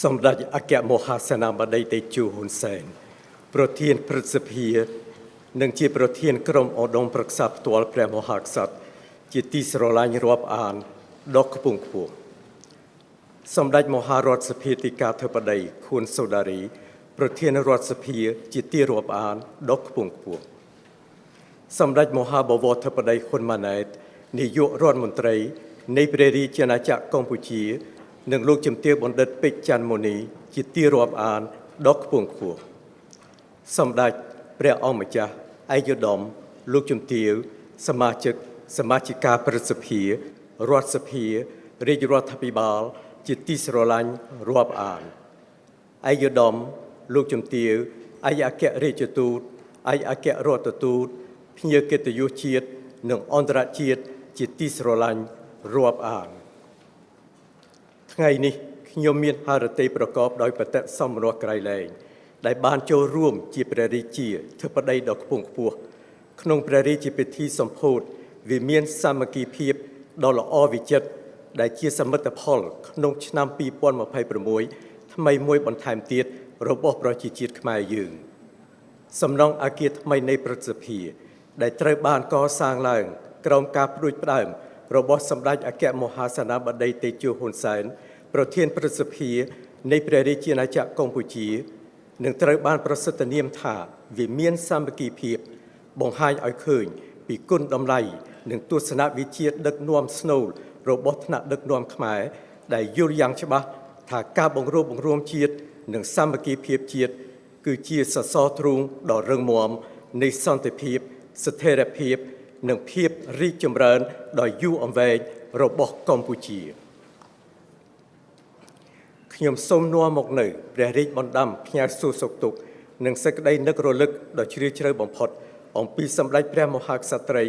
សម្ដេចអគ្គមហាសេនាបតីតេជោហ៊ុនសែនប្រធានព្រឹទ្ធសភា និងជាប្រធានក្រុមឧត្តមប្រឹក្សាផ្ទាល់ព្រះមហាក្សត្រជាទីស្រឡាញ់រាប់អានដ៏ខ្ពង់ខ្ពស់សម្ដេចមហារដ្ឋសភាធិការធិបតីខួនសូដារី ប្រធានរដ្ឋសភាជាទីរាប់អានដ៏ខ្ពង់ខ្ពស់សម្ដេចមហាបវរធិបតីហ៊ុនម៉ាណែតនាយករដ្ឋមន្ត្រីនៃព្រះរាជាណាចក្រកម្ពុជា និងលោកជំទាវបណ្ឌិតពេជ្រច័ន្ទមុនីជាទីរាប់អានដ៏ខ្ពង់ខ្ពស់សម្ដេចព្រះអង្គម្ចាស់ឯកឧត្តមលោកជំទាវសមាជិកសមាជិកាព្រឹទ្ធសភារដ្ឋសភារាជរដ្ឋាភិបាលជាទីស្រឡាញ់រាប់អានឯកឧត្តមលោកជំទាវឯកអគ្គរាជទូតឯកអគ្គរដ្ឋទូតភ្ញៀវកិត្តិយសជាតិនិងអន្តរជាតិជាទីស្រឡាញ់រាប់អាន ថ្ងៃនេះខ្ញុំមានហឫទ័យប្រកបដោយបតិសម្ភៈក្រៃលែងដែលបានចូលរួមជាព្រះរាជាធិបតីដ៏ខ្ពង់ខ្ពស់ក្នុងព្រះរាជពិធីសម្ពោធវិមានសាមគ្គីភាពដ៏ល្អវិចិត្រដែលជាសមិទ្ធផលក្នុងឆ្នាំ2026ថ្មីមួយបន្ថែមទៀតរបស់ប្រជាជាតិខ្មែរយើងសំណង់អគារថ្មីនៃព្រឹទ្ធសភាដែលត្រូវបានកសាងឡើងក្រោមការផ្ដួចផ្ដើមរបស់សម្ដេចអគ្គមហាសេនាបតីតេជោហ៊ុនសែនប្រធានព្រឹទ្ធសភានៃព្រះរាជាណាចក្រកម្ពុជានឹងត្រូវបានប្រសិទ្ធនាមថាវិមានសាមគ្គីភាពបង្ហាញឲ្យឃើញពីគុណតម្លៃនិងទស្សនវិជ្ជាដឹកនាំស្នូលរបស់ថ្នាក់ដឹកនាំខ្មែរដែលយល់យ៉ាងច្បាស់ថាការបង្រួបបង្រួមជាតិនិងសាមគ្គីភាពជាតិគឺជាសសរទ្រូងដ៏រឹងមាំនៃសន្តិភាពស្ថិរភាពនិងភាពរីកចម្រើនដ៏យូរអង្វែងរបស់កម្ពុជាខ្ញុំសូមនាំមកនៅព្រះរាជបណ្ដាំផ្ញើសួរសុខទុក្ខនិងសេចក្តីនឹករលឹកដ៏ជ្រាលជ្រៅបំផុតអំពីសម្ដេចព្រះមហាក្សត្រី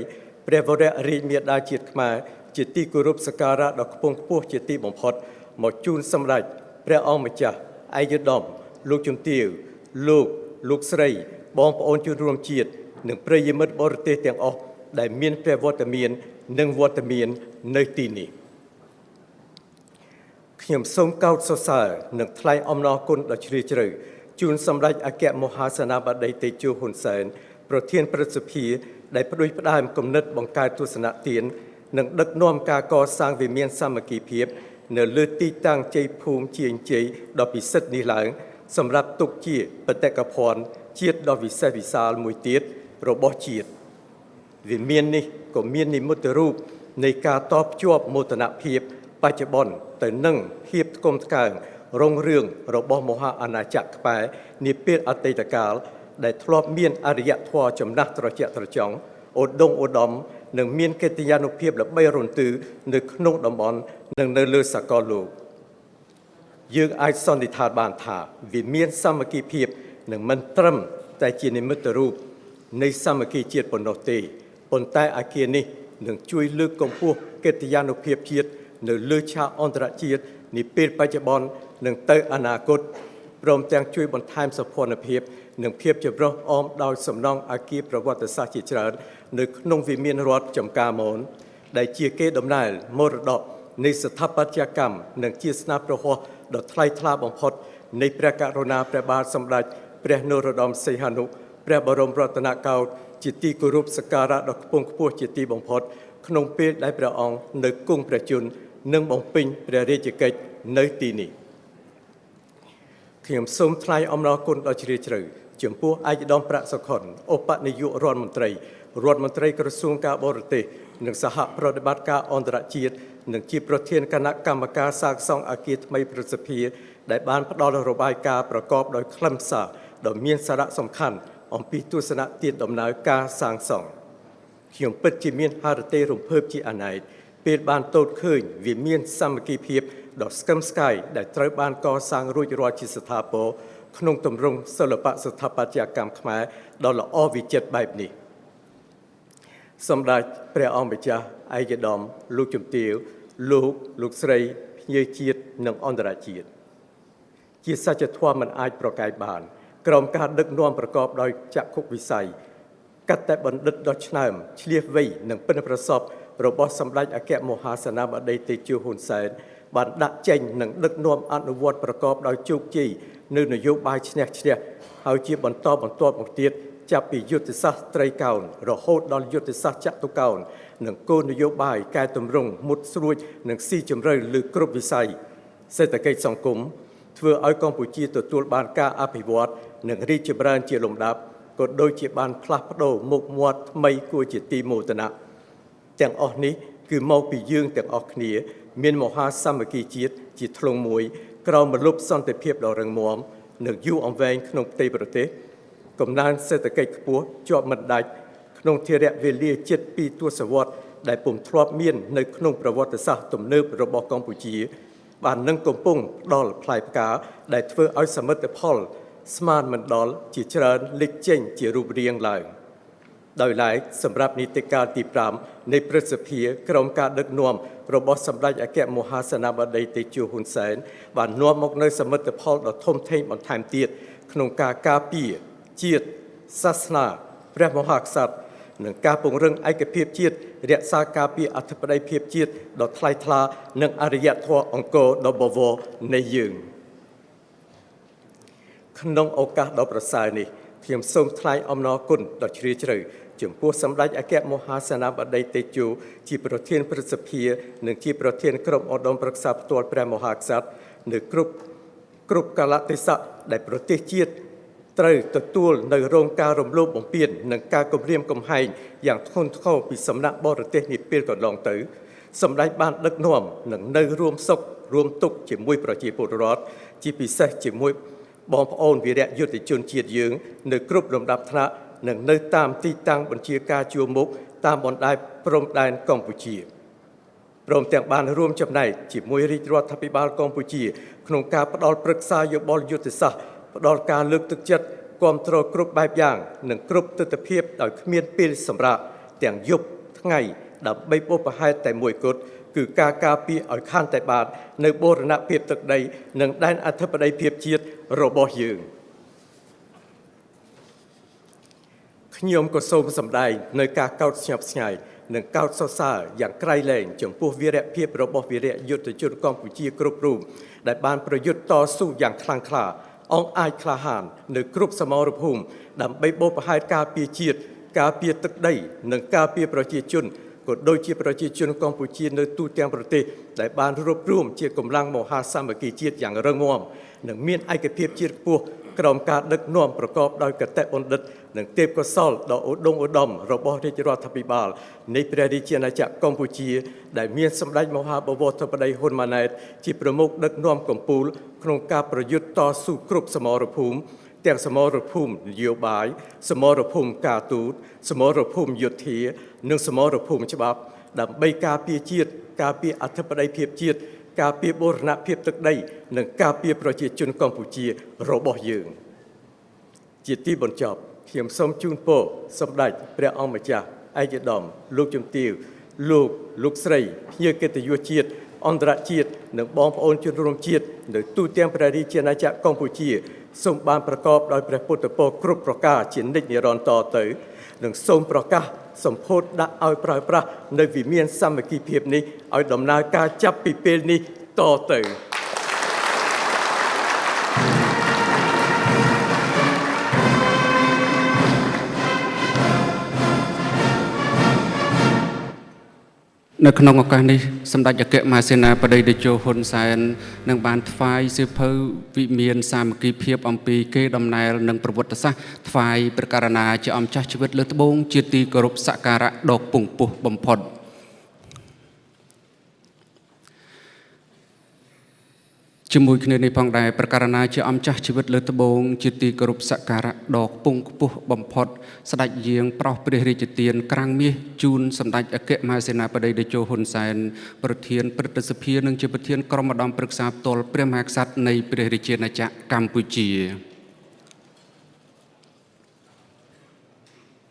ព្រះវររាជមាតាជាតិខ្មែរជាទីគោរពសក្ការៈដ៏ខ្ពង់ខ្ពស់ជាទីបំផុតមកជូនសម្ដេចព្រះអង្គម្ចាស់ឯកឧត្តមលោកជំទាវលោកលោកស្រីបងប្អូនជនរួមជាតិនិងប្រិយមិត្តបរទេសទាំងអស់ដែលមានព្រះវត្តមាននិងវត្តមាននៅទីនេះខ្ញុំសូមកោតសរសើរនិងថ្លែងអំណរគុណដ៏ជ្រាលជ្រៅជូនសម្ដេចអគ្គមហាសេនាបតីតេជោហ៊ុនសែនប្រធានព្រឹទ្ធសភាដែលផ្ដួចផ្ដើមគំនិតបង្កើតទស្សនទាននិងដឹកនាំការកសាងវិមានសាមគ្គីភាពនៅលើទីតាំងជ័យភូមិជាងជ័យដ៏ពិសិដ្ឋនេះឡើងសម្រាប់ទុកជាបេតិកភណ្ឌជាតិដ៏វិសេសវិសាលមួយទៀតរបស់ជាតិវិមាននេះក៏មាននិមិត្តរូបនៃការតភ្ជាប់មោទនភាពបច្ចុប្បន្នទៅនឹងភាពថ្កុំថ្កើងរុងរឿងរបស់មហាអាណាចក្រខ្មែរនាពេលអតីតកាលដែលធ្លាប់មានអរិយធម៌ចំណាស់ត្រជាក់ត្រចង់ឧត្តមឧត្តមនិងមានកិត្យានុភាពល្បីរន្ទឺនៅក្នុងតំបន់និងនៅលើសកលលោកយើងអាចសន្និដ្ឋានបានថាវិមានសាមគ្គីភាពនឹងមិនត្រឹមតែជានិមិត្តរូបនៃសាមគ្គីជាតិប៉ុណ្ណោះទេប៉ុន្តែអគារនេះនឹងជួយលើកកម្ពស់កិត្យានុភាពជាតិនៅលើឆាកអន្តរជាតិនាពេលបច្ចុប្បន្ននិងទៅអនាគតព្រមទាំងជួយបន្ថែមសោភ័ណភាពនិងភាពចម្រុះអមដោយសំណង់អគារប្រវត្តិសាស្ត្រជាច្រើននៅក្នុងវិមានរដ្ឋចំការមនដែលជាកេរដំណែលមរតកនៃស្ថាបត្យកម្មនិងជាស្នាព្រះហស្ថដ៏ថ្លៃថ្លាបំផុតនៃព្រះករុណាព្រះបាទសម្ដេចព្រះនរោត្តមសីហនុព្រះបរមរតនកោដ្ឋជាទីគោរពសក្ការៈដ៏ខ្ពង់ខ្ពស់ជាទីបំផុតក្នុងពេលដែលព្រះអង្គនៅគង់ព្រះជន្មនិងបំពេញព្រះរាជកិច្ចនៅទីនេះខ្ញុំសូមថ្លែងអំណរគុណដ៏ជ្រាលជ្រៅចំពោះឯកឧត្តមប្រាក់សុខុនឧបនាយករដ្ឋមន្ត្រីរដ្ឋមន្ត្រីក្រសួងការបរទេសនិងសហប្រតិបត្តិការអន្តរជាតិនិងជាប្រធានគណៈកម្មការសាងសង់អគារថ្មីព្រឹទ្ធសភាដែលបានផ្ដល់របាយការណ៍ប្រកបដោយខ្លឹមសារដ៏មានសារៈសំខាន់អំពីទស្សនទានដំណើរការសាងសង់ខ្ញុំពិតជាមានហឫទ័យរំភើបជាអនេកពេលបានទតឃើញវិមានសាមគ្គីភាពដ៏ស្កឹមស្កៃដែលត្រូវបានកសាងរួចរាល់ជាស្ថាពរក្នុងទម្រង់សិល្បៈស្ថាបត្យកម្មខ្មែរដ៏ល្អវិចិត្របែបនេះសម្ដេចព្រះអង្គម្ចាស់ឯកឧត្តមលោកជំទាវលោកលោកស្រីភ្ញៀវជាតិនិងអន្តរជាតិជាសច្ចធម៌មិនអាចប្រកែកបានក្រោមការដឹកនាំប្រកបដោយចក្ខុវិស័យកតបណ្ឌិតដ៏ឆ្នើមឆ្លៀសវៃនិងពិណប្រសពរបស់សម្ដេចអគ្គមហាសេនាបតីតេជោហ៊ុនសែន បានដាក់ចេញនិងដឹកនាំអនុវត្តប្រកបដោយជោគជ័យនៅនយោបាយឈ្នះឈ្នះហើយជាបន្តបន្ទាប់មកទៀតចាប់ពីយុទ្ធសាស្ត្រត្រីកោណរហូតដល់យុទ្ធសាស្ត្រចតុកោណនិងគោលនយោបាយកែតម្រង់មុតស្រួចនិងស៊ីជម្រៅលើគ្រប់វិស័យសេដ្ឋកិច្ចសង្គមធ្វើឲ្យកម្ពុជាទទួលបានការអភិវឌ្ឍនិងរីកចម្រើនជាលំដាប់ក៏ដូចជាបានផ្លាស់ប្ដូរមុខមាត់ថ្មីគួរជាទីមោទនៈទាំងអស់នេះគឺមកពីយើងទាំងអស់គ្នាមានមហាសាមគ្គីជាតិជាធ្លុងមួយក្រោមម្លប់សន្តិភាពដ៏រឹងមាំនិងយូរអង្វែងក្នុងផ្ទៃប្រទេសកំណើនសេដ្ឋកិច្ចខ្ពស់ជាប់មិនដាច់ក្នុងធរៈវេលាជិត2ទសវត្សរ៍ដែលពុំធ្លាប់មាននៅក្នុងប្រវត្តិសាស្ត្រទំនើបរបស់កម្ពុជាបាននឹងកំពុងផ្ដល់ផ្លែផ្កាដែលធ្វើឲ្យសមិទ្ធផលស្មានមិនដល់ជាច្រើនលេចចេញជារូបរាងឡើងដោយឡែកសម្រាប់នីតិកាលទី5នៃព្រឹទ្ធសភាក្រោមការដឹកនាំរបស់សម្ដេចអគ្គមហាសេនាបតីតេជោហ៊ុនសែនបាននាំមកនូវសមិទ្ធផលដ៏ធំធេងបន្ថែមទៀតក្នុងការការពារជាតិសាសនាព្រះមហាក្សត្រនិងការពង្រឹងឯកភាពជាតិរក្សាការពារអធិបតេយ្យភាពជាតិដ៏ថ្លៃថ្លានិងអរិយធម៌អង្គរដ៏បវរនៃយើងក្នុងឱកាសដ៏ប្រសើរនេះខ្ញុំសូមថ្លែងអំណរគុណដ៏ជ្រាលជ្រៅចំពោះសម្ដេចអគ្គមហាសេនាបតីតេជោជាប្រធានព្រឹទ្ធសភានិងជាប្រធានក្រុមឧត្តមប្រឹក្សាផ្ទាល់ព្រះមហាក្សត្រនៅគ្រប់កាលៈទេសៈដែលប្រទេសជាតិត្រូវទទួលនៅរងការរំលោភបំពាននិងការគំរាមកំហែងយ៉ាងធ្ងន់ធ្ងរពីសំណាក់បរទេសនាពេលកន្លងទៅសម្ដេចបានដឹកនាំនិងនៅរួមសុខរួមទុក្ខជាមួយប្រជាពលរដ្ឋជាពិសេសជាមួយបងប្អូនវីរៈយុទ្ធជនជាតិយើងនៅគ្រប់លំដាប់ថ្នាក់និងនៅតាមទីតាំងបញ្ជាការជួរមុខតាមបណ្ដាព្រំដែនកម្ពុជាព្រមទាំងបានរួមចំណែកជាមួយរាជរដ្ឋាភិបាលកម្ពុជាក្នុងការផ្ដល់ប្រឹក្សាយោបល់យុទ្ធសាស្ត្រផ្ដល់ការលើកទឹកចិត្តគាំទ្រគ្រប់បែបយ៉ាងនិងគ្រប់ទិដ្ឋភាពដោយគ្មានពេលសម្រាកទាំងយប់ថ្ងៃដើម្បីបុព្វហេតុតែមួយគត់គឺការការពារឲ្យខានតែបាននៅបូរណភាពទឹកដីនិងដែនអធិបតេយ្យភាពជាតិរបស់យើងខ្ញុំក៏សូមសម្ដែងនៅការកោតស្ញប់ស្ញែងនិងកោតសរសើរយ៉ាងក្រៃលែងចំពោះវីរភាពរបស់វីរៈយុទ្ធជនកម្ពុជាគ្រប់រូបដែលបានប្រយុទ្ធតស៊ូយ៉ាងខ្លាំងក្លាអង្អាចក្លាហាននៅគ្រប់សមរភូមិដើម្បីបុព្វហេតុការពារជាតិការពារទឹកដីនិងការពារប្រជាជនក៏ដូចជាប្រជាជនកម្ពុជានៅទូទាំងប្រទេសដែលបានរួបរួមជាកម្លាំងមហាសាមគ្គីជាតិយ៉ាងរឹងមាំនិងមានឯកភាពជាតិខ្ពស់ក្រោមការដឹកនាំប្រកបដោយកតេបណ្ឌិតនិងទេពកោសល្យដ៏ឧត្តមឧត្តមរបស់រាជរដ្ឋាភិបាលនៃព្រះរាជាណាចក្រកម្ពុជាដែលមានសម្ដេចមហាបវរធិបតីហ៊ុនម៉ាណែតជាប្រមុខដឹកនាំកម្ពុជាក្នុងការប្រយុទ្ធតស៊ូគ្រប់សមរភូមិទាំងសមរភូមិនយោបាយសមរភូមិការទូតសមរភូមិយោធានិងសមរភូមិច្បាប់ដើម្បីការពារជាតិការពារអធិបតេយ្យភាពជាតិការពារបូរណភាពទឹកដីនិងការពារប្រជាជនកម្ពុជារបស់យើងជាទីបញ្ចប់ខ្ញុំសូមជូនពរសម្ដេចព្រះអង្គម្ចាស់ឯកឧត្តមលោកជំទាវលោកស្រីភ្ញៀវកិត្តិយសជាតិអន្តរជាតិនិងបងប្អូនជនរួមជាតិនៅទូទាំងព្រះរាជាណាចក្រកម្ពុជាសូមបានប្រកបដោយព្រះពុទ្ធពរគ្រប់ប្រការជានិច្ចនិរន្តរ៍តទៅនិងសូមប្រកាសសម្ពោធដាក់ឲ្យប្រើប្រាស់នៅវិមានសាមគ្គីភាពនេះឲ្យដំណើរការចាប់ពីពេលនេះតទៅនៅក្នុងឱកាសនេះសម្ដេចអគ្គមហាសេនាបតីតេជោហ៊ុនសែននឹងបានថ្វាយសៀវភៅវិមានសាមគ្គីភាពអំពីកេរដំណែលនិងប្រវត្តិសាស្ត្រថ្វាយព្រះករុណាជាអម្ចាស់ជីវិតលើត្បូងជាទីគោរពសក្ការៈដ៏ពង់ពោះបំផុតជាមួយគ្នានេះផងដែរព្រះករុណាជាអម្ចាស់ជីវិតលើត្បូងជាទីគោរពសក្ការៈដ៏ខ្ពង់ខ្ពស់បំផុតស្ដេចយាងប្រោសព្រះរាជទានក្រាំងមាសជូនសម្ដេចអគ្គមហាសេនាបតីតេជោហ៊ុនសែនប្រធានព្រឹទ្ធសភានិងជាប្រធានក្រុមឧត្តមប្រឹក្សាផ្ទាល់ព្រះមហាក្សត្រនៃព្រះរាជាណាចក្រកម្ពុជា